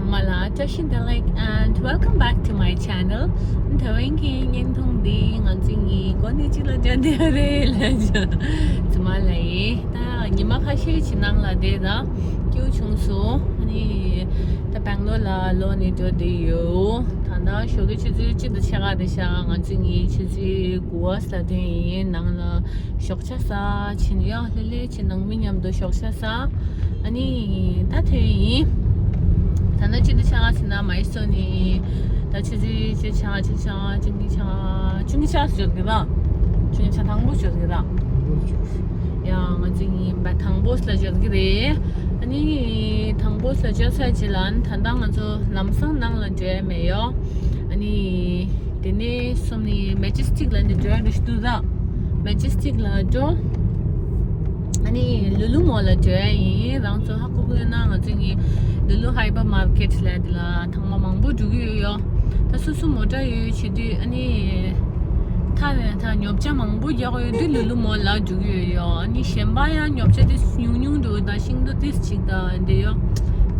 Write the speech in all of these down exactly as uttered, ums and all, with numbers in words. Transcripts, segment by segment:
མ་ལ་བཀྲ་ཤིས་བདེ་ལེགས། And welcome back to my channel. ད་བན་གྱི་བརྙན་ཐུང་འདི་ང་ཚོ་གཉིས་གོ་གནས་གཅིག་ལ་འབྱོར་བསྡད་ཡོད་རེད་ལབ་བྱས། ཙི་མ་ལ་ཡིན། ད་ཉི་མ་ཁ་ཤས་ཅིག་ནང་ལ་བསྡད་ད་སྐྱིད་པོ་བྱུང་སོང་། ཨ་ནི་ད་སྦེང་ལོར་ལ་ལོག་ནས་འགྲོ་བསྡད་ཡོད། ད་ད་ཞོགས་ཀའི་ཆུ་ཚོད་གཅིག་དང་ཕྱེད་ཀ་དེ་ཤག་ང་ཚོ་གཉིས་ཆུ་ཚོད་དགུ་པ་ལ་ཐོན་ཡིན། ནང་ལ་ཞོགས་ཇ་ཟ་ཕྱིན་ཡོད། ལྷོད་ལྷོད་བྱས་ནང་མི་མཉམ་དུ་ཞོགས་ཇ་ཟ། ཨ་ནི་ད་ཐོན་ཡིན། ད་ནི་ཅི་འདྲ་ཆགས་ཟེར་ན། མ་ཡི་སོ་ནི་ད་ཆུ་ཚོད་བཅུ་ཆ་བཅུ་ཆ་བཅུ་གཉིས་ཆ་བཅུ་གཉིས་ཆ་ཟེར་གི་ར། བཅུ་གཉིས་ཆ་དང་པོ་ཟེར་གི་ར། ཡ་ང་ཚོ་གཉིས་པ་དང་པོ་ལ་འབྱོར་གི་རེད། ཨ་ནི་དང་པོ་ལ་འབྱོར་ཚར་རྗེས་ལ་ད་ལྟ་ང་ཚོ་ལམ་སང་ནང་ལ་འགྲོ་ཡ་མེད་ཡོད། ཨ་ནི་དེ་ནས་སོང་ནས་མེ་ཇེ་སི་ཊིག་ལ་ནི་འགྲོ་ཡ་འགྲོ་ཞིག་འདུག་ད། མེ་ཇེ་སི་ཊིག་ལ་འགྲོ། ཨ་ནི་ལུ་ལུ་མོལ་ལ་འགྲོ་ཡ་ཡིན། རང་ཚོ་ཧ་གོ་གི་ཡོད་ན་ང་ཚོ་གཉིས་ལུ་ལུ་ཧའི་པར་མར་ཀེཊ་ལ་དེ་ལ་ཐེངས་མ་མང་པོ་འགྲོ་གི་ཡོད་ཡོད། ད་སོ་སོ་མོ་ཊ་ཡོད་བྱེད་དུས་ཨ་ནི་ད་ད་ཉོ་ཆ་མང་པོ་རྒྱག་ཡོད་དུས་ལུ་ལུ་མོལ་ལ་འགྲོ་གི་ཡོད་ཡོད། ཨ་ནི་གཞན་པ་ཡང་ཉོ་ཆ་དེ་ཉུང་ཉུང་འགྲོ། ད་ཤིང་ཏོག་ཏིས་ཅིག་ད་འདི་ཡོད།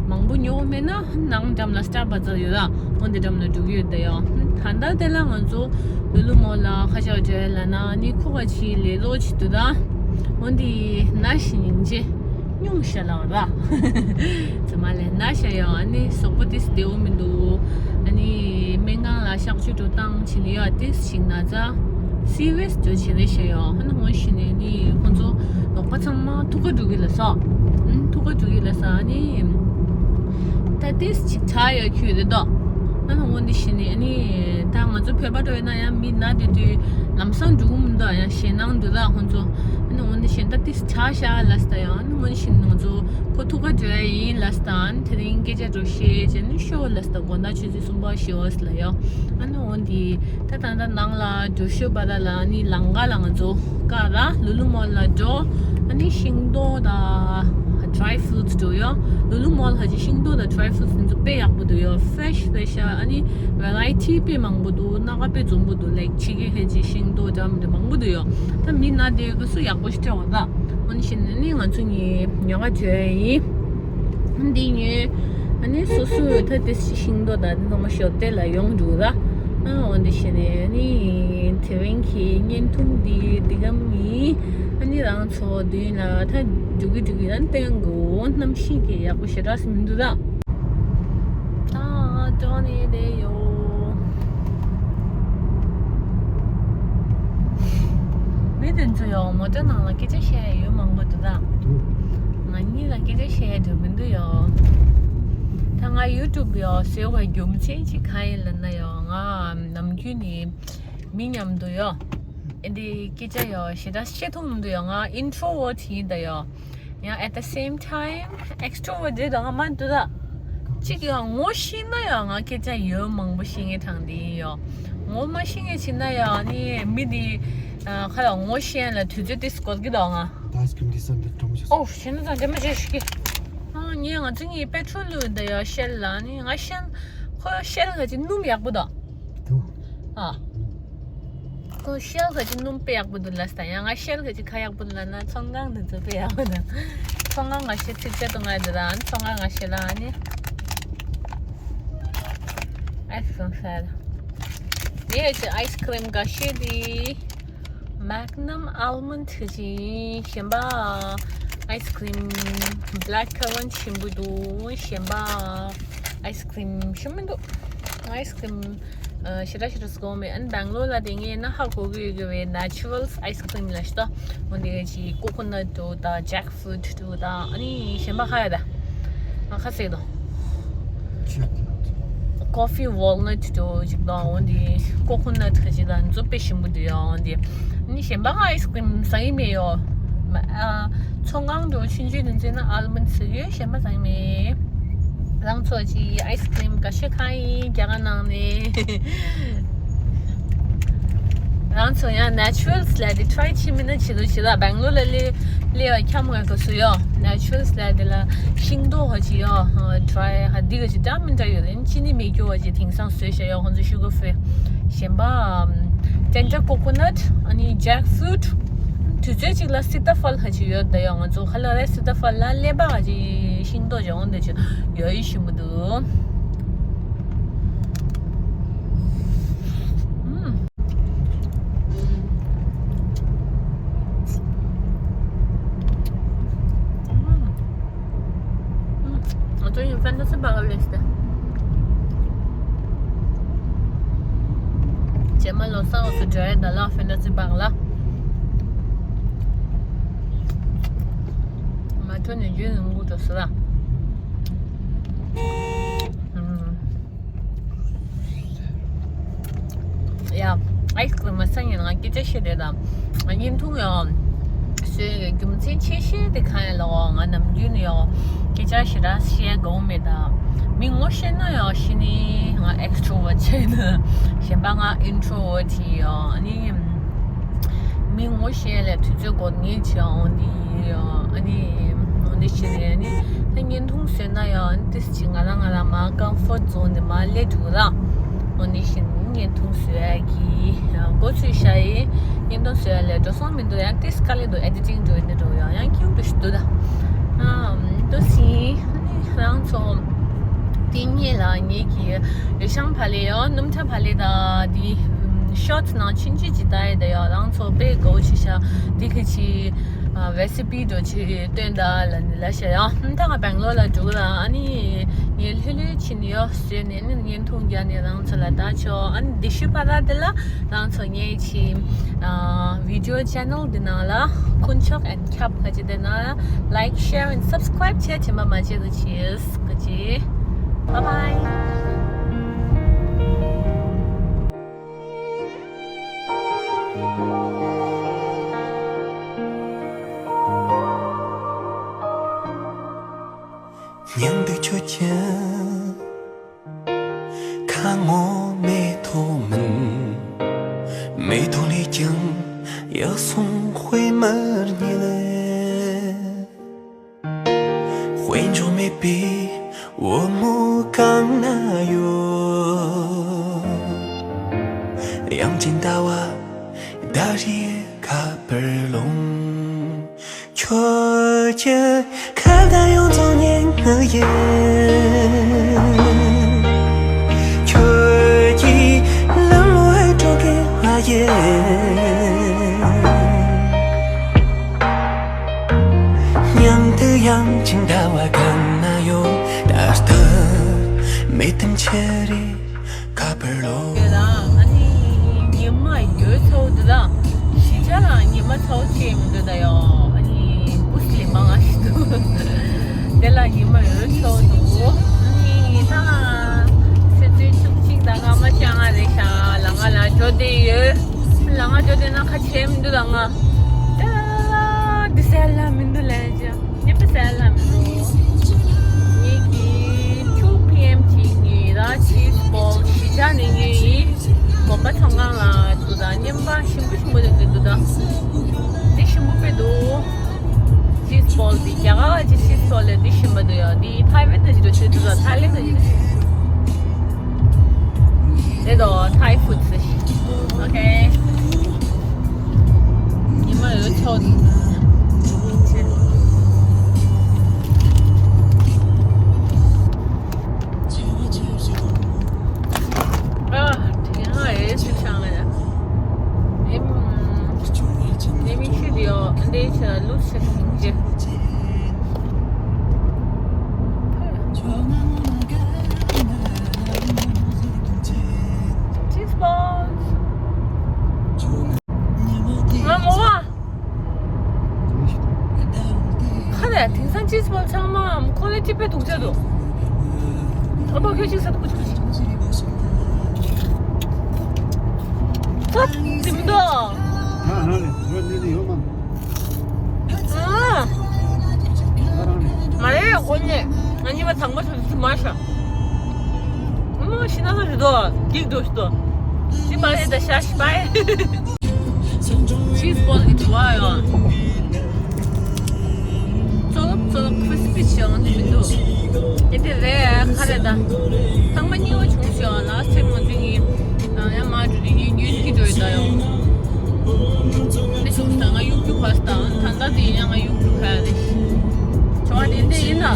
མང་པོ་ཉོ་མེད་ན་ནང་འགྲམ་ལ་སྟར་བ་ཛར་ཡོད་ལ། འོན་ཏེ་འགྲམ་ལ་འགྲོ་གི་ཡོད་ད་ཡོད། ད་ལྟ་དེ་ལ་ང་ཚོ་ལུ་ལུ་མོལ་ལ་ཁ་ཤས་འགྲོ་ཡ་ལ་ན་ནི་ཁོ་ག་ཆི་ལས་ལོ་ཆི་དུ་ད། འོན་ཏེ་ན་ཤི་ཉིན་ཅེ་སྙུང་ཤ་ལ་བ་ད། ཙི་མ་ལ་ན་ཤ་ཡོད། ཨ་ནི་གཟུགས་པོ་ཏིས་བདེ་བོ་མི་འདུག་ཨ་ནི་སྨན་ཁང་ལ་གཤག་བཅོས་འགྲོ་སྟངས་ཕྱིན་ཡོད། ཏིས་ཞིག་ན་ཚ་སི་རི་ཡས་འགྲོ་བྱེད་རེད་ཤེས་ཡོད། ཨ་ནི་ཧོན་ཤི་ནས་ནི་ཁོ་ཚོ་ལོག་པ་ཚང་མ་ཐུག་ག་འགྲོ་གི་ལ་སོ། ཨ་ནི་ཐུག་ག་འགྲོ་གི་ལ་སོ། ཨ་ནི་ད་ཏིས་ཅིག་ཆ་ཡོད་ཁྱོད་རེད་དོ། ཨ་ནི་ཧོན་དེ་ཤི་ནས་ཨ་ནི་ད་ང་ཚོ་བོད་པ་འགྲོ་ཡོད་ན་ཡང་མི་ན་དེ་དུས་ལམ་སང་འགྲོ་གི་མི་འདུག་ཡང་ཞེད་སྣང་འདུག་ད་ཁོ་ཚོ། ཨ་ནི་ཧོན་དེ་ཤི་ད་ཏིས་ཆ་ཤ་ལ་སོ་ད་ཡང་། ཨ་ནི་ཧོན་ཤི་ནས་ང་ཚོ་ཁོ་ཐུག་ག་འགྲོ་ཡ་ཡིན་ལ་སོ་ད། ཨ་ནི་དེ་རིང་སྐད་ཆ་འགྲོ་ཤེས་བྱས་ནི་ཤོ་ལ་སོ་ད། དགོང་དག་ཆུ་ཚོད་གསུམ་པ་ཤི་འོ་སི་ལ་ཡོད། ཨ་ནི་འོན་ཏེ་ད་ད་ད་ནང་ལ་འགྲོ་ཤོ་བ་ད་ལ་ནི་ལང་ག་ལ་ང་ཚོ་ཀ་ར་ལུ་ལུ་མོལ་ལ་འགྲོ། ཨ་ནི་ཤིང་ཏོག་དང་ཌ་རའི་ཕུ་རུ་ཊི་འགྲོ་ཡོད། ལུ་ལུ་མོལ་ཧ་ཅི་ཤིང་ཏོག་དང་ཌ་རའི་ཕུ་རུ་ཊི་ཚོ་དཔེ་ཡག་པོ་འདུག་ཡོད། ཕེ་རེ་ཤི་ཕེ་རེ་ཤི། ཨ་ནི་ཝེ་རའི་ཊི་དཔེ་མང་པོ་འདུག་སྣ་ཁ་དཔེ་འཛོམས་པོ་འདུག་ལེགས་ཆི་གི་ཧ་ཅི་ཤིང་ཏོག་འདྲ་མི་འདྲ་མང་པོ་འདུག་ཡོད། ད་མི་ན་དེ་ག་སུ་ཡག་པོ་ཞིག་སྤྲད་འོང་ད། འོན་ཤི་ནི་ནི་ང་ཚོ་གཉིས་ཉོ་ག་འགྲོ་ཡ་ཡིན། འདི་ཉོས། ཨ་ནི་སོ་སོའི་ད་དེ་ཤིང་ཏོག་དང་དེ་ཚང་མ་ཞོ་ཏེ་ལ་ཡོང་འགྲོ་ད། ཨ་འོན་ཏེ་ཤི་ནི་ནི་དེ་རིང་གི་བརྙན་ཐུང་འདི་འདི་གམ་ཡིན། ཨ་ནི་རང་ཚོ་མདུན་ལ་ད་འགྲོ་གི་འགྲོ་གི་ད་སྟོན་དགོས། གནམ་གཤིས་ཀྱི་ཡག་པོ་ཞེ་དྲག་སུ་མི་འདུག་ད། ད་འགྲོ་ནི་དེ་ཡོད། མི་དེ་ཚོ་ཡང་མོ་ཊ་ནང་ལ་སྐད་ཆ་བཤད་ཡ་ཡོད་མང་པོ་འདུག་ད། འདུག་ང་གཉིས་ལ་སྐད་ཆ་བཤད་ཡ་འདུག་མི་འདུག་ཡོ། ད་ང་ཡུ་ཊུབ་ཡོ་བཟོས་པའི་རྒྱུ་མཚན་ཅིག་གང་ཡིན་ལབ་ན་ཡོ། ང་ནམ་རྒྱུན་ནས་མི་མཉམ་དུ་ཡོ། ཨེ་འདི་སྐད་ཆ་ཡོ་ཞེ་དྲག་བཤད་ཐུབ་མི་འདུག་ཡོ། ང་ཨིན་ཊྲོ་ཝར་ཊི་ཡིན་ད་ཡོ། ཡང་at the same time extrovert རེད་དང་མ་འདུག་ད། གཅིག་ཡང་ངོ་ཤེས་ན་ཡང་ང་སྐད་ཆ་ཡོད་མང་པོ་ཤེས་ངེས་དྲང་དེ་ཡིན་ཡོ། ངོ་མ་ཤེས་ངེས་བྱེད་ན་ཡང་ནི་མི་དེ་ཁ་ལ་ངོ་ཤེས་ལ་དུས་ཚོད་དེ་སྐོར་གི་དང་ང་། ད་སྐུ་འདི་སམ་དེ་གྲོང་ཆོག་ཨོ་ཤེས་ན་ཙང་དེ་མ་བྱེད་ཤིག་གི་ཨ་ངས་ང་ཚོ་གཉིས་པེ་ཊྲོལ་ལུ་ད་ཡོ་ཤེལ་ལ་ནི་ང་ཤེལ་ཁོ་ཤེལ་ག་ཅིག་སྣུམ་ཡག་པོ་དང་། དུ། ཨ། ཁོ་ཤེལ་ག་ཅིག་སྣུམ་དཔེ་ཡག་པོ་འདུག་ལབ་སྟེ། ཡང་ང་ཤེལ་ག་ཅིག་ཁ་ཡག་པོ་འདུག་ལབ་ན་ཚོང་ཁང་འདི་ཚོ་དཔེ་ཡག་པོ་འདུག་ཚོང་ཁང་ང་ཤེལ་ཚིག་བཅད་དུ་ང་འདི་དང་ཚོང་ཁང་ང་ཤེལ་ལ་ནི་ཨའི་སི་ཀྲིམ་ཤར། དེ་ཡ་ཅི་ཨའི་སི་ཀྲིམ་འགའ་ཤས་དེ་མེག་ནམ་ཨལ་མོན་ཌི་ཅིག་གཞན་པ་ཨའི་སི་ཀྲིམ་བྷེ་ལེག་ཀར་རན་ཆེན་པོ་འདུག་གཞན་པ་ཨའི་སི་ཀྲིམ་ཞིམ་མི་འདུག་ཨའི་སི་ཀྲིམ་ཨ་ཞེ་དྲག་ཞེ་དྲག་སུ་གོ་མེད། ཨན་བེང་ལོར་ལ་དེ་ངས་ན་ཧ་གོ་གི་ཡོད་གི་བའི་ནེ་ཆུ་རལ་ཨའི་སི་ཀྲིམ་ལ་ཤི་ཏོ། འོན་ཏེ་ཅི་ཀོ་ཀོ་ནཊ་དང་ཇེག་ཕུ་རུཊ་དང་ཨ་ནི་གཞན་པ་ཁ་ཡ་ད་ང་ཁ་སེ་དོ། ཇེག་ཕུ་རུཊ། ཀོ་ཕི་ཝོལ་ནཊ་དང་ཅིག་དང་འོན་ཏེ་ཀོ་ཀོ་ནཊ་ཁ་ཅིག་ལ་མཛོ་དཔེ་ཞིམ་པོ་འདུག་ཡོ། འོན་ཏེ་ཨ་ནི་གཞན་པ་ང་ཨའི་སི་ཀྲིམ་ཟ་ཡི་མེད་ཡོ། མ་ཨ་ཚོང་ཁང་དུ་ཆུང་ཆུང་དུ་འཛུལ་ན་ཨལ་མོན་ཌི་ཟ་གི་ཡོད། གཞན་པ་ཟ་ཡི་མེད། རང་ཚོ་ཅི་ཨའི་སི་ཀྲིམ་འགའ་ཤས་གང་ཡིན་རྒྱ་གར་ནང་ནས། རང་ཚོ་ཡང་ནེ་ཆུ་རལ་ལ་དེ་ཊྲའི་བྱེད་མིན་ན་བྱེད་དོ་བྱེད་ད། བེང་ལོར་ལ་སླེ་སླེབས་པ་འཁྱམ་དགོས་ག་སུ་ཡོ། ནེ་ཆུ་རལ་ལ་དེ་ལ་ཤིང་ཏོག་ཧ་ཅི་ཡོ། ཊྲའི་ཧ་འདི་ག་ཅི་འདྲ་མི་འདྲ་ཡོད་རེད། ཅི་ནི་མེད་རྒྱུ་བ་ཅི་དེང་སང་བཟོས་བཞག་ཡོ། ཁོང་ཚོ་ཤུ་གར་ཕི་རི། གཞན་པ་ཏན་ཏན་ཀོ་ཀོ་ནཊ་ཨ་ནི་ཇེག་ཕུ་རུཊ། དུས་ཚོད་ཅིག་ལ་སི་ཏ་ཕལ་ཧ་ཅི་ཡོད་ད་ཡོ། ང་ཚོ་ཧ་ལ་རེ་སི་ཏ་ཕལ་ལ་སླེབས་པ་ཧ་ཅི་ཤིང་ཏོག་ཅི་འོང་དེ་ཅི་ཡོ་ཡི་ཞིམ་པོ་འདུག Schön, Fantasy Park liste. Gemma lo sa su dre da la Fantasy Park la. Ma to ne je ngu to sala. ཡ། ཨའི་སི་ཀྲིམ་མ་སང་ཡིན་ང་སྐད་ཆ་བཤད་དེ་དང་། བརྙན་ཐུང་ཡང་། བཟོས་ཡོད་རྒྱུ་མཚན་ཆེ་ཤོས་དེ་གང་ཡིན་ལ་འོ་ང་ནམ་རྒྱུན་ཡང་སྐད་ཆ་ཞེ་དྲག་བཤད་དགོས་མེད་ད། མི་ངོ་ཤེས་ན་ཡང་ཤེས་ནི་ང་extrovert་བྱས་ན་གཞན་པ་ང་introvert་ཡིན་ཡང་ཨ་ནི། མི་ངོ་ཤེས་ལས་དུས་ཚོད་འགོར་ངེས་བྱས་འོང་དེ་ཡང་ཨ་ནི། འོ་འདི་བྱས་ནས་ཨ་ནི་ད་བརྙན་ཐུང་བཟོས་ན་ཡང་ཨ་ནི་ཏིས་ཅིག་ང་རང་ང་རང་མ་comfort zone་ནས་མ་སླེབས་འགྲོ་གི་ར། འོ་འདི་བཞིན་བརྙན་ཐུང་བཟོ་ཡ་གི་འགོ་ཚུགས་ཤག་ཡིན། བརྙན་ཐུང་བཟོ་ཡ་ལས་འགྲོ་སོང་མི་འདུག་ཡང་ཏིས་དཀའ་ལས་འདུག editing་འགྲོ་ཡིན་འགྲོ་ཡང་ཡང་ཁྱིའུ་འགྲོ་ཞིག་འདུག་ད། ཨ་འདུག་སིན་ཨ་ནི་རང་ཚོ་དེ་ཉིད་ལ་ངེད་ཀྱི་ཡོ་ཤང་ཕ་ལེ་ཡོ་སྣུམ་ཁྲ་ཕ་ལེ་ད་དེ་shorts་ནང་ཆུང་ཆུང་ཅིག་ད་ཡི་ད་ཡོ་རང་ཚོ་དཔེ་དགའ་བོ་ཆེ་ཤག་དེ་གི་ཆི་recipe་འགྲོ་ཆི་སྟོན་ད་ལ་ནི་ལ་ཤ་ཡང་ད་ང་སྦེང་ལོར་ལ་འགྲོ་གི་ར། ཨ་ནི་ངས་ལྷོད་ལྷོད་ཕྱིན་ཡོད་བཟོས་ནས་ནི་བརྙན་ཐུང་རྒྱག་ནས་རང་ཚོ་ལ་ལྟ་ཆོག་ཨ་ནི་འདི་ཤུ་པ་ར་དེ་ལ་རང་ཚོ་ངའི་ཆི་video channel་འདི་ནང་ལ་ཁུན་ཆོག and ཁྱབ་ཁ་ཅི་དེ་ན་like share and subscribe་བྱས་བྱེད་མ་མ་བྱེད་དུ་ཆིས་ཁ་ཅི། Bye bye། མྱང་འདུག་ཁྱོད་ཀྱི་ཁ་ངོ་མེ་ཏོག་མིན། མེ་ཏོག་ལས་ཀྱང་ཡག་སོང་དཔེ་མར་ཉིལ། དཔེ་འཇོག་མེད་པའི་བུ་མོ་གང་ན་ཡོད། དབྱངས་ཅན་ཟླ་བ་ཟླ་རིའི་ཁ་པར་ལོང་། ཁྱོད་ཀྱི་ཁ་བརྡ་ཡོངས་རྫོགས་ཉན་ངུ་ཡིན། ཁྱོད་ཀྱི་ལམ་ལ་འགྲོ་གི་ཡིན། མྱང་དུ་དབྱངས་ཅན་ཟླ་བ་གང་ན་ཡོད། ད་ལྟ་མེད་དམ་ཆེ་རེད། ཁ་པར་ལོ། ཡོད་ལ་ཨ་ནི་ཉི་མ་ཡོད་ཚོ་འདུག་ད། གཞིས་ཆགས་ལ་ཉི་མ་ཚོ་ཆེ་མི་འདུག་ད་ཡོ། ཨ་ནི་སྤུ་སི་ལི་མང་ང་ཞིག་འདུག་དེ་ལ་ཉི་མ་ཡོད་ཚོ་འདུག་ཨ་ནི་ད་ཚེས་བཅུ་གཅིག་དང་སྐར་མ་བཅོ་ལྔ་རེད་ཤག་ལ་ང་ལ་འགྲོ་བསྡད་ཡོད། ལ་ང་འགྲོ་བསྡད་ན་ཁ་ཆེ་མི་འདུག་ལ་ང་། ད་ལ་འདི་སེ་ལ་མི་འདུག་ལས་ཅི། ངས་པ་སེ་ལ་མི་འདུག་ངེད་ཀྱི་two P M གྱི་ངེད་ར་ཆིས་བོལ་གཞིས་ཆགས་ནས་ངེད་ཡིན། དགོན་པ་ཚང་ཁང་ལ་འདུག་ད་བརྙན་པ་ཞིམ་པོ་ཞིམ་པོ་ལས་འདུག་ད། འདི་ཞིམ་པོ་དཔེ་འདུག་ཆིས་བོལ་འདི་རྒྱ་གར་གྱི་ཆིས་བོལ་ལས་འདི་ཞིམ་པོ་འདུག་ཡ། འདི་ཐའི་ཝན་ནས་འདུག་ཆེ་འདུག་ད། ཐའི་ལེན་ནས་འདུག་ཆེ། དེ་དོ་Thai food་ཟེར། Okay། ཉི་མ་ཡོད་ཚོད། ཨ། དེ་ཡང་ཨེ་སི་ཆང་ལ་ཡ། ཨེམ། ཨེམ་ཤི་དེ་ཡོ་འདི་ཆ་ལུས་ཆ་ཤིང་ཅེ། Cheese balls། ང་མོ་བ། ཁ་ལས་དེང་སང་cheese ball་ཚང་མ་ཁོ་ལས་ཅི་པའི་དུག་ཆ་འདུག་ཨ་མ་ཁྱོད་ཅིག་ཟ་འདུག་ཁུ་ཆུ་ཁུ་ཆུ། ཚ་དེ་མི་འདུག་ང་རང་ལས་ང་ནི་ནི་ཡོད་མ། ཨ། ང་རང་ལས། མ་རེད་ཁོ་ནི་ང་གཉིས་པ་དང་པོ་ཚོ་དུ་མ་ཤ། ཨ་མ་ཤི་ན་ས་ཞུ་དོ་འགྲིག་འགྲོ་ཞུ་དོ། ཅི་པ་རེད་ད་ཤ་ཤི་པ་ཨེ། cheese ball་གི་དྲི་བ་ཡོད། ཙོ་ལོ་ཙོ་ལོ་crispy་བྱས་འོང་དེ་མི་འདུག་དེ་དེ་རེད་ཁ་རེད་ད། ཚང་མ་སྙི་བ་བྱུང་ཞིག་ཡོང་ལ་སེམས་ངོ་དེ་ཡིན། ཡང་མ་འགྲོ་དེ་ཡིན་ཡུན་གྱི་འགྲོ་ཡི་ད་ཡོང་། དེ་བྱུང་ས་ང་གཡུག་རྒྱུ་བ་སྟ་ད་ལྟ་དེ་ཡིན་ཡང་ང་གཡུག་རྒྱུ་ག་རེད། བྱུང་བ་དེ་འདྲ་ཡིན་ན།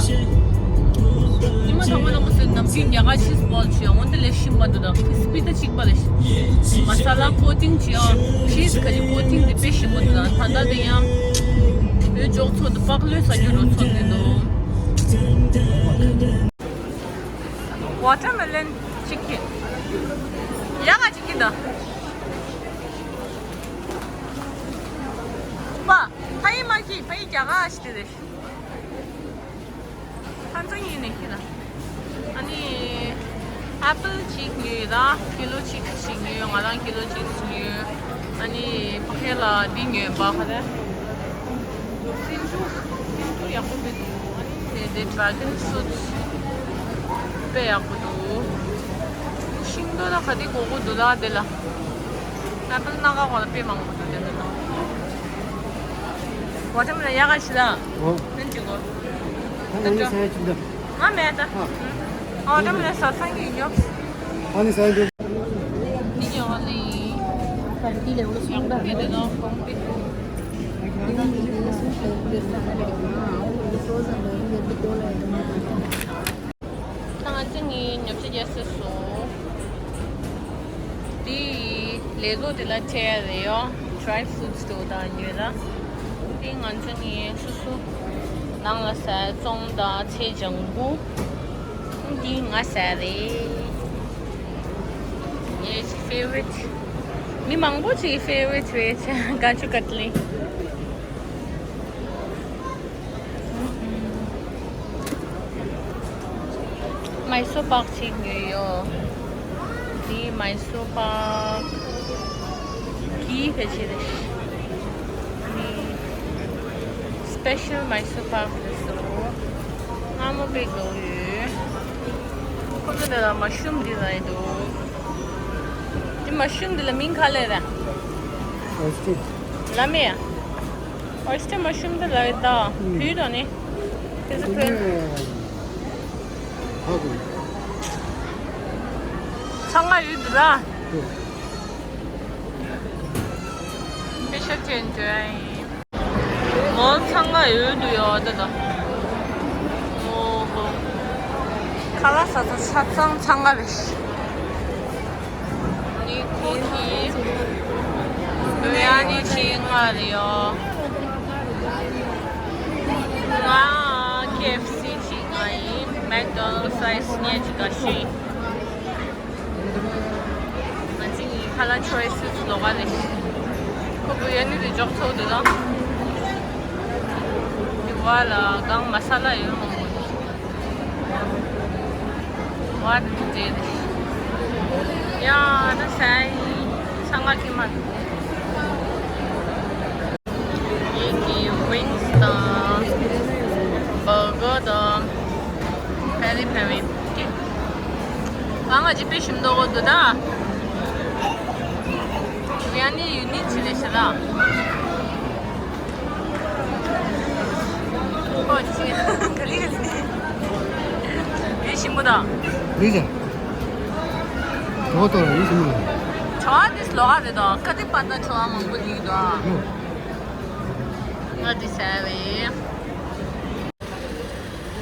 ཉི་མ་ཚང་མ་ལ་མ་ཟེར་ནམ་རྒྱུན་རྒྱ་གར་cheese ball་བྱས་འོང་དེ་ལས་ཤི་མ་འདུག་ད་crispy་ད་གཅིག་པ་ལ་ཤི། masala coating་བྱས་ཡང་cheese་ག་ཅི་coating་དེ་དཔེ་ཞིམ་པོ་འདུག་ད་ད་ལྟ་དེ་ཡང་བོད་འཇོག་ཚོ་འདི་པག་ལོས་ཟ་རྒྱུ་རོ་ཚོ་འདི་འདུག Watermelon chicken. ཡག་ག་ཅིག་གི་འདུག་པ། ཕ་ཡི་མ་གི་ཕ་ཡི་རྒྱ་གར་ཞིག་དེ་རེད། ཧན་ཙང་ཡིན་ནི་ཁྱི་ལ། ཨ་ནི་ཨེ་པལ་གཅིག་ཉོས་དང་ཀི་ལོ་གཅིག་ཞིག་ཉོས། ང་རང་ཀི་ལོ་གཅིག་ཉོས། ཨ་ནི་ཕ་ཁེ་ལ་འདི་ཉོས་པ་ཁ་རེ། སིན་ཇུ་སིན་ཇུ་ཡག་པོ་འདུག་ཨ་ནི་དེ་ཌེ་གྲ་གོན་ཕུ་རུཊ་དཔེ་ཡག་པོ་འདུག་ཤིང་ཏོག་ལ་ག་དེ་དགོས་དགོས་འདུག་ལ་དེ་ལ། ང་ཚོ་སྣ་ཁ་གོ་ལ་དཔེ་མང་པོ་འདུག་དེ་ལ། ཝ་ཊར་མེ་ལོན་ཡག་ག་ཞིག་ལ། ཨོ། ནན་ཅི་གོ། ཨ་ནི་ས་ཡ་ཅི་འདྲ། ང་མེད་ད། ཨ། ཝ་ཊར་མེ་ལོན་ཟ་ས་ངས་ཉོ། ཨ་ནི་ས་ཡ་འདུག་འདི་ཉོ་ནི། འདི་ལས་འོ་སོང་ད། འདི་ལས་ནོ་གོང་པི། ད་ང་ཚོ་ནི་ཉོ་ཆ་རྒྱག་སྲིད་སོང་། དེ་ལས་བཟོ་དེ་ལ་ཁྲལ་རེད་ཡོ། ཌི་རའི་ཕུ་རུཊ་སི་ཊོར་དང་ཉོས་ལ། དེ་ང་ཚོ་ནི་སོ་སོ་ནང་ལ་ཟ་ཙོང་དང་ཚལ་ལྗང་གུ། དེ་ང་ཟ་རེད། ངའི་ཕེ་ཝ་རིཊ། མི་མང་པོ་ཅིག་ཕེ་ཝ་རིཊ་རེད། ཀ་ཅུ་ཀ་ཏི་ལི། མའི་སོར་པག་ཅིག་ཉོས་ཡོད། འདི་མའི་སོར་པག་གི་ཕལ་ཆེར་རེད། ཨ་ནི་སི་པེ་ཤལ་མའི་སོར་པག་རེད་སོ། མངར་མོ་དཔེ་དགའ་ཡོད། ཁོ་ཚོ་འདི་ལ་མ་ཤུམ་འདི་ལ་ཡིན་འདུག་འདི་མ་ཤུམ་འདི་ལ་མིང་ག་ལབ་ར། ཨོ་སི་ཊར། ལ་མེ་ཡ། ཨོ་སི་ཊར་མ་ཤུམ་དེ་ལ་ཡོད་ད། ཨུམ། བུལ་དང་ནི། དེ་ཚོ་བུལ། ཧ་གོ། ཚང་མ་ཡོད་འདུག་ར། ཨུམ། པེ་ཤ་ཅན་ཅོ་ཡ་ཡིན། མོལ་ཚང་མ་ཡོད་འདུག་ཡོད་ད་ད། ཨོ་ཧོ། ཁ་ལག་ཟ་ས་ཆ་ཚང་ཚང་མ་རེད། ནི་ཁོ་ནི་བི་རི་ཡ་ནི་ཅིག་མངགས་རེད་ཡོ། ང་ཀེ་ཨེཕ་སི་ཅིག་མངགས་ཡིན། མེག་ཌོ་ནལ་ཌི་སི་ཨའི་སི་ཉལ་ཅིག་ག་ཤི། ང་ཅིག་ཡིན། ཁ་ལག་ཆོ་ཡི་སུད་ལོག་ག་རེད། ཁོ་བི་རི་ཡ་ནི་དེ་འཇོག་ཚོགས་འདུག་ད། དེ་བ་ལ་གང་མ་ས་ལ་ཡོད་མང་པོ་འདུག What is it? ཡ་ད་ས་ཡི་ཚང་མ་ཁྱི་མ་འདུག་ཡིན་གྱི་ཝིང་སི་དང་བར་གར་དང་པེ་རི་པེ་རི། ང་ང་ཅི་པེ་ཤིམ་དོ་གོ་འདུག་ད། ཡ་ནི་ཡུ་ནི་ཅི་ལེ་ཤ་ལ། ཨོ་ཅི། ག་ལི་ག་ལི། ཡུལ་ཞིམ་པོ་དང་། ལི་ཅ། གྲོགས་ཏོ་ཡུལ་ཞིམ་པོ་དང་། གྲོགས་དེ་ལོག་ག་རེད་དོ། ཀ་ཏི་པ་ད་གྲོགས་མང་པོ་ལི་དོ། ཡོ། ང་དེ་ཟ་བས།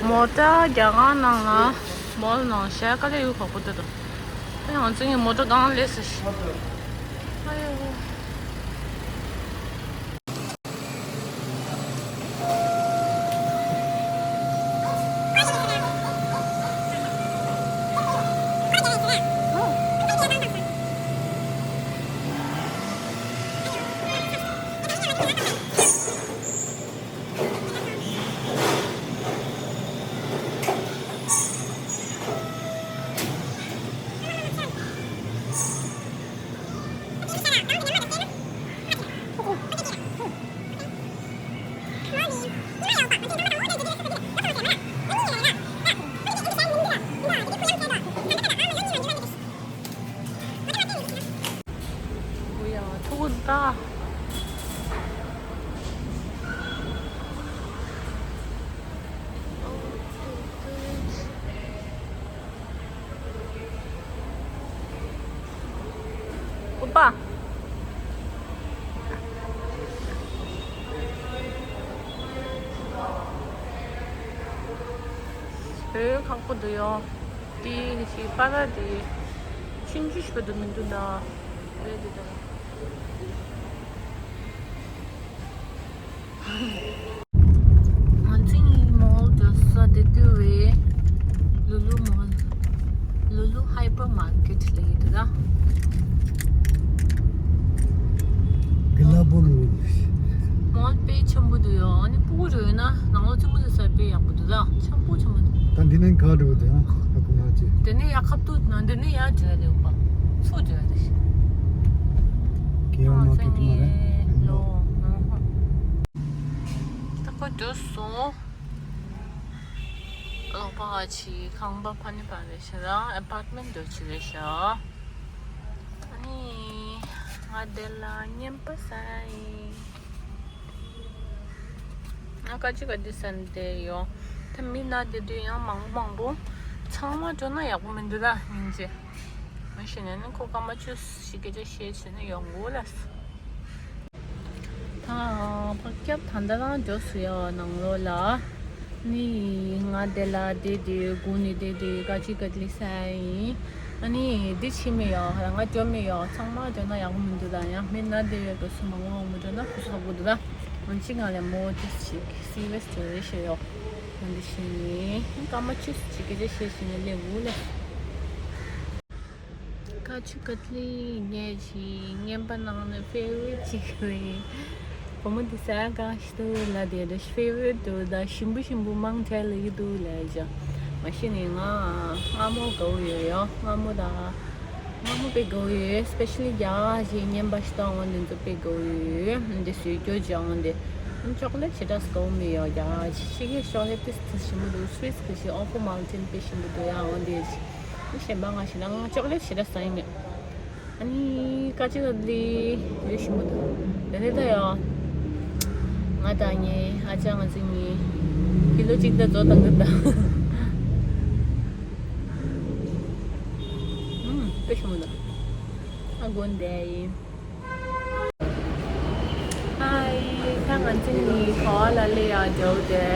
མོ་ཊ་རྒྱ་གར་ནང་ལ་མོལ་ནང་ཤ་ཀ་ལེ་ཡུ་ཁོག་པོ་དེ་དོ། ད་ཡང་ཚིག་ངའི་མོ་ཊ་གང་ལས་ཟེར། ཨ་ཡོ། ཨོ་པ། བོད་ཁག་པོ་འདུག་ཡོ། དེ་ཞིག་པ་ར་དེ་ཆུང་ཆུང་ཞིག་པ་འདུག་མི་འདུག་ན། རེད་དེ་དང་། ང་ཚོའི་མོལ་དུ་ས་དེ་དུ་བའི་ལུ་ལུ་མོལ། གི་ལ་པོ་རུ། མོལ་དཔེ་ཆེན་པོ་འདུག་ཡོ། ཨ་ནི་སྤུ་གུ་རུ་ཡོད་ན་ནང་ལོགས་རྩེད་མོ་རྩེ་ས་དཔེ་ཡག་པོ་འདུག་ལ། ཆེན་པོ་ཆེན་པོ་འདུག་ད་འདི་ནས་ག་འགྲོ་དེ་ཨ་ཁ་ཁུ་ང་ཅི། དེ་ནས་ཡ་ཁབ་ཏུ་ན་འདི་ནས་ཡ་འགྲོ་ཡ་དེ་བ། ཚུར་འགྲོ་ཡ་དེ་ཤི། ཀེ་ཡོ་མ་ཀེ་ཏུ་མ་རེད། ལོ། ད་ཁོ་འགྲོ་སོང་། ལོག་པ་ཧ་ཆི་ཁང་པ་ཕ་ནི་པ་རེད་ཤི་ར། ཨེ་པར་ཊི་མེན་ཊི་འདྲ་ཅིག་རེད་ཤི། ཨ་ནི་ང་དེ་ལ་བརྙན་པར་ཟ་ཡིན། ང་ཀ་ཅི་ག་དེ་ཟ་ནི་དེ་ཡོང་། ད་མི་ན་དེ་དུས་ཡང་མང་པོ་མང་པོ། ཚང་མ་འགྲོ་ན་ཡག་པོ་མི་འདུག་ད་སྙིང་རྗེ། མ་གཞི་ནས་ནི་ཁོ་སྐར་མ་བཅུ་ཞིག་སྐད་ཆ་བཤད་བྱས་ནས་ཡོང་དགོས་ལ། ད་ཕག་སྐྱབས་ད་ལྟ་རང་འགྲོ་སུ་ཡོད་ནང་ལོགས་ལ། ནི་ང་དེ་ལ་དེ་དེ་དགུ་ནི་དེ་དེ་ག་ཅི་ག་ལི་ས་ཡིན། ཨ་ནི་འདི་ཕྱི་མི་ཡོད་ང་འགྲོ་མི་ཡོད་ཚང་མ་འགྲོ་ན་ཡག་པོ་མི་འདུག་ད་ཡང་མི་ན་དེ་ཡོད་དུ་སུ་མང་པོ་མང་པོ་འགྲོ་ན་ཁུ་སུ་ལོག་པོ་འདུག་ད་ང་ཅི་ང་ལས་མོ་ཏིས་ཅིག་སི་ཝེས་ཏི་རེ་ཤེ་ཡོད། ང་འདི་ཕྱི་ནི་སྐར་མ་བཅུ་ཅིག་སྐད་ཆ་བཤད་བྱས་ནས་སླེབས་འོ་ལ། ཀ་ཆུ་ཀ་ལི་ངས་ཀྱི་རྔན་པ་ནང་ནས་ཕེ་ཝ་རི་ཊི་ཅིག་རེད། བུ་མོ་འདི་ཟ་གང་ཞིག་འདུག་ལ་དེ་འདྲ་ཕེ་ཝ་རི་ཊི་འདུག་ད་ཞིམ་པོ་ཞིམ་པོ་མང་ཆེ་ལ་ཡི་འདུག་ལ་ཡ། མ་གཞི་ནས་ང་སྔ་མོ་དགའ་བོ་ཡོད་ཡོད་སྔ་མོ་དང་། སྔ་མོ་དཔེ་དགའ་བོ་ཡོད། སི་པེ་ཤ་ལི་རྒྱ་གར་གྱི་རྔན་པ་ཞིག་དང་འོ་འདི་ཚོ་དཔེ་དགའ་བོ་ཡོད། འདི་སུས་སྐྱོ་ཅང་འདི་ཅོག་ལེ་ཊི་ཞེ་དྲག་དགའ་བོ་མི་ཡོད་རྒྱ་གར་གྱི་ཕྱི་རྒྱལ་ཅོག་ལེ་ཊི་དེ་ཞིམ་པོ་འདུག་སུ་ཝིས་གི་ཞིག་ཨོ་པོ་མའུན་ཊེན་དཔེ་ཞིམ་པོ་འདུག་ཡ་འོ་འདི། གཞན་པ་ང་ཞེ་ན་ང་ཅོག་ལེ་ཊི་ཞེ་དྲག་ཟ་ཡི་མེད། ཨ་ནི་ཀ་ཅི་ལ་ལི་ཡོད་ཞིམ་པོ་འདུག་དེ་ནས་ད་ཡོད། ང་དང་ངའི་ཨ་ཅག་ང་ཚོ་གཉིས་ཀི་ལོ་གཅིག་ད་རྫོགས་བཏང་གི་ད། ཨུམ་དཔེ་ཞིམ་པོ་འདུག་ཨ་དགོན་དེ་ཡིན། ཧའི། ད་ང་ཚོ་གཉིས་ག་བ་ལ་སླེབས་ཡག་འགྲོ་དེ།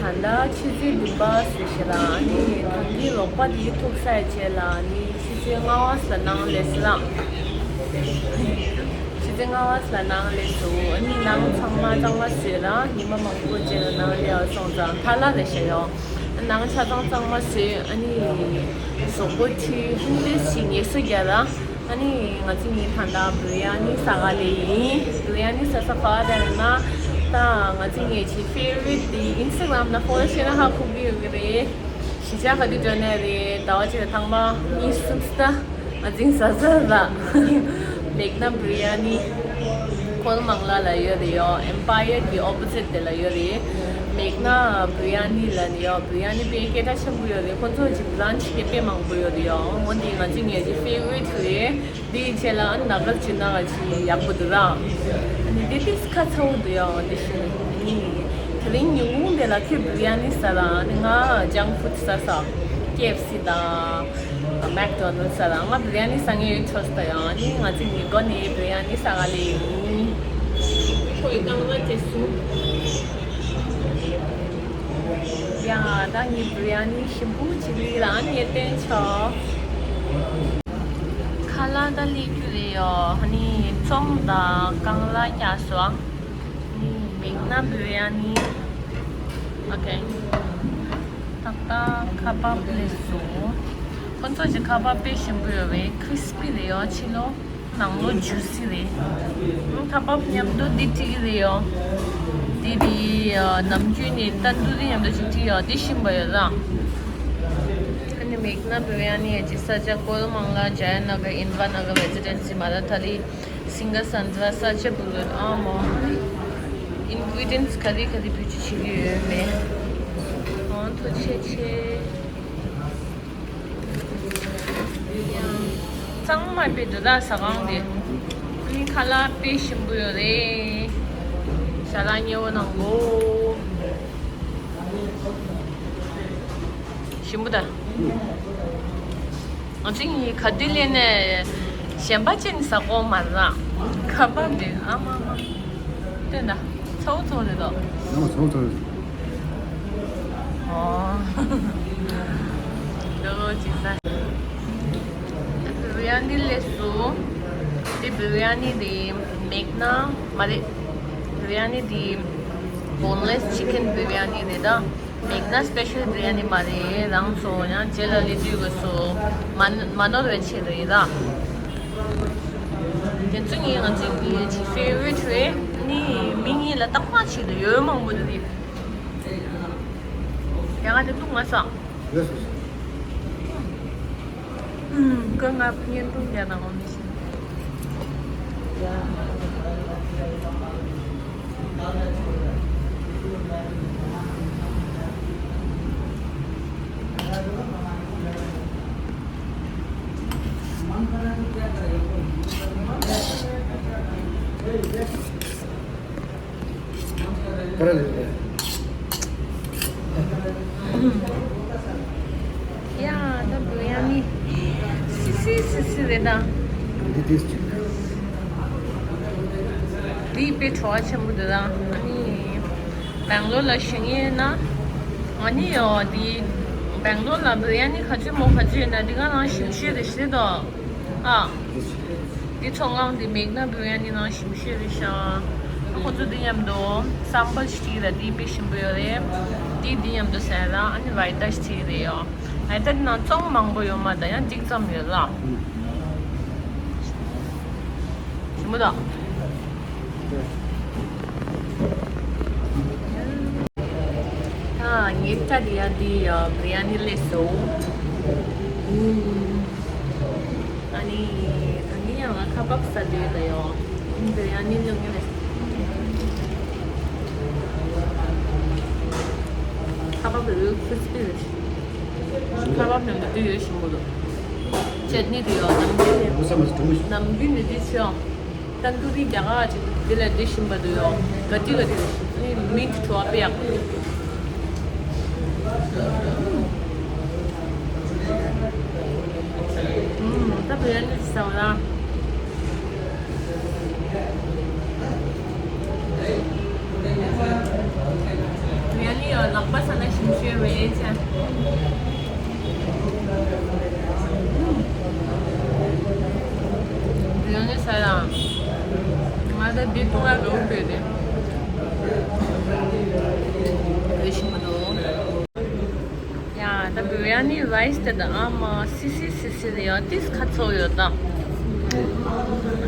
ཨ། ད་ལྟ་ཆུ་ཚོད་བདུན་པ་ཟིན་ཤག་ལ་ནི་ད་གིན་ལོག་པ་དེ་ཐུག་ས་ཡི་རྗེས་ལ་ནི་ཆུ་ཚོད་ལྔ་པ་ལ་ནང་སླེབས་སོང་ལ། ཆུ་ཚོད་ལྔ་པ་ལ་ནང་སླེབས་སོང་། ཨ་ནི་ནང་ཚང་མ་གཙང་མ་བཟོས་ལ་ཉི་མ་མང་པོ་རྗེས་ལ་ནང་སླེབས་སོང་ཙང་ཐ་ལ་ལས་བྱས་ཡོང་། ནང་ཆ་ཚང་གཙང་མ་བཟོས། ཨ་ནི་གཟུགས་པོ་འཁྲུད་ཧིན་དུ་ཞིག་ངལ་གསོ་རྒྱག་ལ། ཨ་ནི་ང་ཚོ་གཉིས་ད་ལྟ་བི་རི་ཡ་ནི་ཟ་ག་ལེ་ཡིན། བི་རི་ཡ་ནི་ཟ་ས་ག་བ་རེད་ན། ད་ང་ཚོ་གཉིས་ཀྱི་ཕེ་ཝ་རི་ཊི་དེ་ཨིན་སི་ཊ་གྷ་རམ་ན་ཕོ་ལོ་བྱས་ན་ཧ་གོ་གི་ཡོད་ཀྱི་རེད། གཞིས་ཆགས་ག་དུས་འགྲོ་ནས་རེད། ཟླ་བ་གཅིག་ལ་ཐེངས་མ་གཉིས་གསུམ་ཙམ་ད་ང་ཚོ་ཟ་ཟ་ལ། མེག་ན་བི་རི་ཡ་ནི། ཀོལ་མང་ལ་ལ་ཡོད་རེད་ཡོ། ཨེམ་པ་ཡར་གྱི་ཨོ་པོ་ཟིཊ་དེ་ལ་ཡོད་རེད། མེག་ན་བི་རི་ཡ་ནི་ལ་ནི་ཡོ། བི་རི་ཡ་ནི་དཔེ་སྐད་གྲགས་ཆེན་པོ་ཡོད་རེད། ཁོང་ཚོ་གི་བྷི་རན་ཆི་དེ་དཔེ་མང་པོ་ཡོད་རེད་ཡོ། འོ་འདི་ང་ཚོ་ངེད་ཀྱི་ཕེ་ཝ་རི་ཊི་རེད། འདི་ཡི་རྗེས་ལ་ཨ་ནི་ནག་གར་བྱུང་ན་ང་ཚོ་ཡག་པོ་འདུག་ར། ཨ་ནི་འདི་ཏིས་ཁ་ཚ་བོ་འདུག་ཡོ། འདི་ཤི་ནི་དེ་རིང་ཉིན་གུང་དེ་ལ་ཁྱོད་བི་རི་ཡ་ནི་ཟ་ར། ཨ་ནི་ང་ཇང་ཕུད་ཟ་ས། ཀེ་ཨེཕ་སི་དང་། མེག་ཌོ་ནལ་ཌི་ཟ་ར། ང་བི་རི་ཡ་ནི་ཟ་ངེས་ཡོད་ཆོག་ས་ཡང་ནི་ང་ཚོ་ཉིན་གུང་ནས་བི་རི་ཡ་ནི་ཟ་ག་ལེ་ཡིན། ཁོའི་རྐང་ལག་དེ་སུ། ཡ་ད་ངའི་བི་རི་ཡ་ནི་ཞིམ་པོ་ཅིག་ལི་རང་ངས་བསྟན་ཆོག་ཁ་ལག་ད་ལས་རྒྱུ་རེད་ཡོ། ནི་ཙོང་དང་རྐང་ལག་རྒྱག་སོ། ནི་མེག་ན་བི་རི་ཡ་ནི། ཨོ་ཁེ། ཏག་ཏག་ཁ་པབ་ལས་སོ། ཁོ་ཚོ་གི་ཁ་པབ་དཔེ་ཞིམ་པོ་ཡོད་པས་ཁྲིས་པི་རེད་ཡོ་ཕྱི་ལོགས། ནང་ལོགས་ཇུ་སི་རེད། ཁ་པབ་མཉམ་དུ་འདི་སྤྲད་ཀྱི་རེད་ཡོ། འདི་འདི་ནམ་རྒྱུན་ནས་ཏན་ཏུ་རི་མཉམ་དུ་ཅིག་སྤྲད་ཡོ། འདི་ཞིམ་པོ་ཡོད་ར། ཨ་ནི་མེག་ན་བི་རི་ཡ་ནི་ཡ་ཅི་ས་ཆ་ཀོལ་མང་ལ་ཇ་ཡ་ན་གར་ཨིན་ཌི་ར་ན་གར་རེ་ཛི་ཌེན་སི་མ་ར་ཐ་ལི། སིང་ག་སན་དྲ་ས་ཆ་བུ་ལོད་ཨ་མོ། ཨིན་གྷི་རི་ཌི་ཡན་སི་ག་རེ་ག་རེ་བེད་སྤྱོད་བྱེད་ཀྱི་ཡོད་མེད། ཨོ་ཐུགས་རྗེ་ཆེ། གཙང་མ་དཔེ་འདུག་ད་ཟ་ཁང་དེ། ཨ་ནི་ཁ་ལག་དཔེ་ཞིམ་པོ་ཡོད་རེད། ཞལ་ལག་མཉེས་པོ་གནང་གོ་ཞིམ་པོ་ད། ང་ཚོ་གཉིས་ག་དུས་སླེབས་ནས་གཞན་པ་ཅིག་ནས་ཟ་གོ་མ་རེད། ཁ་པར་འདི་ཨ་མ་མ། སྟོན་ད། ཚ་བོ་ཚ་བོ་རེད་དོ། ཡང་ཚ་བོ་ཚ་བོ་རེད། ཨོ། འདི་ལོ་ཅིག་ཟ། འདི་བི་རི་ཡ་ནི་ལས་སུ། འདི་བི་རི་ཡ་ནི་རེད། མེག་ན་མ་རེད། བི་རི་ཡ་ནི་འདི་བོན་ལེས་ཅི་ཀན་བི་རི་ཡ་ནི་རེད་ད། མེག་ན་སི་པེ་ཤལ་བི་རི་ཡ་ནི་མ་རེད། རང་ཚོ་ཡང་རྗེས་ལ་སླེབས་དུས་སྐབས་སུ་མ་མ་ནོར་བའི་ཆེད་དུ་ཡིན་ད། དེ་ཚོ་ངས་ང་ཚོའི་གི་ཅིག་ཕེ་ཝ་རི་ཊི་རེད། ནི་མི་གཉིས་ལ་རྟག་པར་ཆེད་དུ་ཡོད་མང་པོ་འདུག་རེད། ཡང་ང་དེ་འདུག་མ་ས། ལགས་སོ། ཨུམ། ཀ་ང་བརྙན་ཐུང་རྒྱག་ན་འོ་མི་ཤེས། ཡ། ད་བུ་ཡ་མི་སི་སི་སི་སི་རེད་ད། འདི་ཏིས་ཅིག་འདི་དཔེ་བྲོ་བ་ཆེན་པོ་འདུག་ད། ཨ་ནི་སྦེང་ལོར་ལ་བཞེངས་ཡས་ན། ཨ་ནི་ཡོ་འདི་སྦེང་ལོར་ལ་བུ་ཡ་མི་ག་ཚོད་མོ་ག་ཚོད་ཡོད་ན་འདི་ག་ནང་ཞིམ་ཤོས་རེད་ཤི་དོ། ཨ། འདི་ཚོ་ངང་འདི་མེག་ན་བུ་ཡ་མི་ནང་ཞིམ་ཤོས་རེད་ཤག་ཁོ་ཚོ་འདི་མཉམ་དུ་སམ་བར་ཞིག་བྲིས་ར། འདི་དཔེ་ཞིམ་པོ་ཡོད་རེད། འདི་འདི་མཉམ་དུ་ཟས་ར། ཨ་ནི་རའི་ཏ་ཞིག་བྲིས་རེད་ཡོ། རའི་ཏ་འདི་ནང་ཙོང་མང་པོ་ཡོད་མ་རེད། ཡང་གཅིག་ཙམ་ཡོད་ལ། ཞིམ་པོ་དང་། ད་ངའི་སྐྲ་དེ་ཡ་དེ་ཡ་བི་རི་ཡ་ནི་སླེབས་སོང་། ཨུམ། ཨ་ནི་ད་ནི་ཡང་ང་ཁ་བབ་ཟ་འདོད་ད་ཡོ། ཨུམ། བི་རི་ཡ་ནི་སླེབས་ངེས་རེད། ཁ་བབ་རེད། ཁྲིས་པི་རེད། ཁ་བབ་ནང་དུ་དུ་ཡོད་ཞིམ་པོ་འདུག་ཅེ་ནི་དེ་ཡོ། ནམ་རྒྱུན་ནི་ནམ་རྒྱུན་ནི་དེ་ཆོ། ཏན་ཏུ་རི་རྒྱ་གར་ཅིག་དེ་ལ་འདི་ཞིམ་པ་འདུག་ཡོ། ག་ཏི་ག་ཏི་རེད། ཨ་ནི་མིན་ཊི་བྲོ་བ་དཔེ་ཡག་པོ་འདུག་ཨུམ། ད་བི་རི་ཡ་ནི་ཟ་བ་ལ། བི་རི་ཡ་ནི་ཡོ་ལག་པ་ཟ་ན་ཞིམ་ཤོས་རེད་ཅེ། ཡང་ནས་ཟ་ཡང་། ང་ད་འདི་བཏུང་ཡག་འགྲོ་དགོས་རེད། རེ་ཞིག་མ་གཏོགས། ཡ། ད་བི་རི་ཡ་ནི་རའི་སི་དེ་ད་ཨ་མ་སི་སི་སི་སི་རེད་ཡ། ཏིས་ཁ་ཚོ་ཡོད་ད།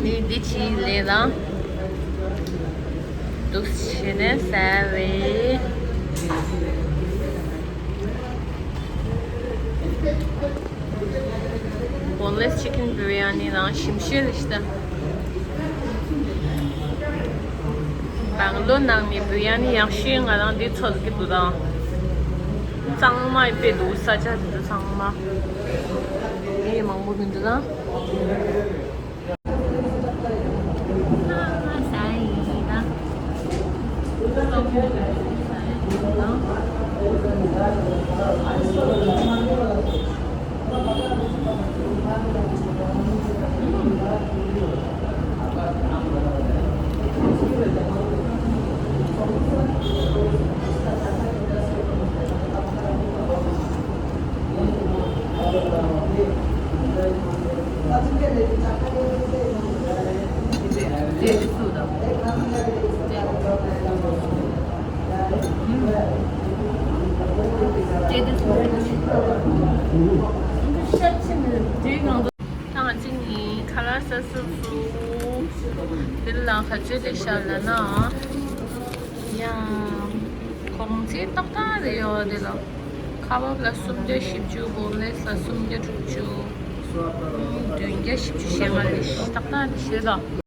ནི་འདི་ཅི་ལས་ད། འདུག་བྱས་ནས་ཟ་རེད། Boneless chicken biryani ནང་ཞིམ་ཤོས་རེད་ཤི་ད། སྦང་ལོར་ནང་ནས་བི་རི་ཡ་ནི་ཡག་ཤོས་ང་རང་འདི་ཚོར་གི་འདུག་ད། གཙང་མ་དཔེ་འདུག་ས་ཆ་དེ་ཚོ་ཚང་མ། མི་མང་པོ་མི་འདུག་ད། ད་ང་ཚོ་ནི་ཁ་ལག་ཟ་ཟ་སོང་། དེ་ལ་ག་ཚོད་སླེབས་ཤག་ལབ་ན། ཡ། གོང་ཚད་ཏག་ཏག་རེད་ཡོད་དེ་ལ། ཁ་བབ་ལ་སུམ་བརྒྱ་བཞི་བཅུ། བོན་ལེ་སི་ལ་སུམ་བརྒྱ་དྲུག་ཅུ། བདུན་བརྒྱ་བཞི་བཅུ་ཞེ་ལྔ་རེད། ཏག་ཏག་རེད་ཤག་ད།